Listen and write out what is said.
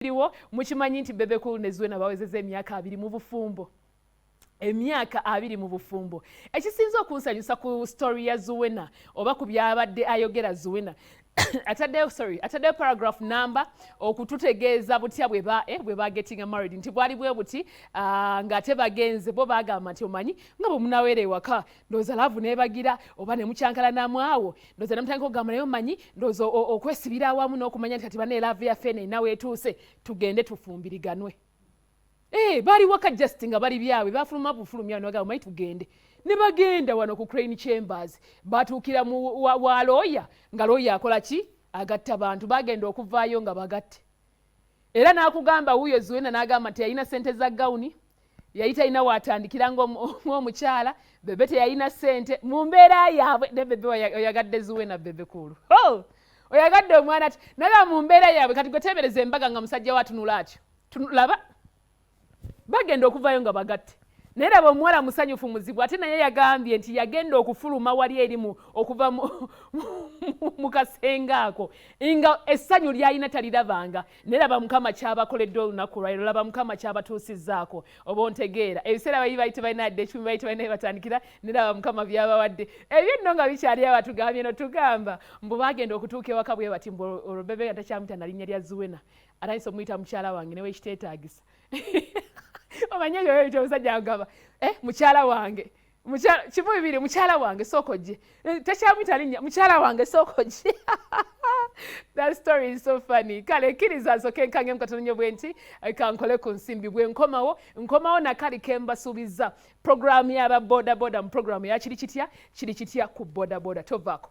Ebiriwo mukimanyi nti Bebe Cool ne Zuena bawezezza emyaka 20 mu bufumbo, emyaka 20 mu bufumbo. Ekisinza okunsanyusa ku story ya Zuena oba ku byabadde ayogera Zuena, ataddeyo, sorry, ataddeyo paragraph number okututegeeza butya bwe ba getting married, nti bwali bwe buti, ng'ate bagenze bo bagamba nti omanyi nga bwe munaweera ewaka, ndowooza love neebagira oba ne mukyankalanamu awo, ndowooza ne mutandika okugamba naye omanyi ndowooza okwesibira awamu n'okumanya nti kati banne love yaffe eno erina weetuuse, tugende tufumbiriganwe. Bali waka just nga bali byabwe, bafuluma bufulumya ne bagamba omanyi tugende, ne bagenda wano ku Crane Chambers, batuukira mu wa looya nga looya akola ki, agatta bantu. Bagenda okuvaayo nga bagatte, era n'akugamba wuuyo Zuena n'agamba nti yalina sente za gawuni, yali talina waatandikira ng'omukyala. Bebe teyalina sente mu mbeera yaabwe, ne Bebe oyagadde Zuena, Bebe Cool, oh! Oyagadde omwana ti naye mu mbeera yaabwe. Kati gwe teebereza embaga nga musajja we atunula atyo. Laba bagenda okuvayo nga bagatte, naye laba omuwala musanyufu muzibu. Ate naye yagambye nti yagenda okufuluma wali erimu okuva mu kasenge ako nga essanyu lyalina talirabanga. Naye laba Mukama kyabakoledde olunaku lwaliro, laba Mukama kyabatuusizzaako. Oba ontegeera, ebiseera bali bali tebalina yadde 10, bali tebalina batandikira, naye laba Mukama byabawadde. Ebyo nno nga bikyali abatugambye no tugamba mbu bagenda okutuuka ewaka bwe bati, mbu olwo Bebe nga takyamuyita na linnya lya Zuena, atandise omuyita mukyala wange, newe kiteetaagisa. Omanye ebyo ebyo omusajja agamba, mukyala wange, kimu bibiri, mukyala wange sooka ojje. Takyamuyita linnya, mukyala wange sooka ojje. That story is so funny. Kale kkiriza nsooke nkangemu katono nnyo bwe nti kankole ku nsimbi, bwe nkomawo nkomawo nakali ke mbasuubiza, programu y'aba boda boda, mu programu ya Kiri Kitya, Kiri Kitya ku boda boda. Tovaako.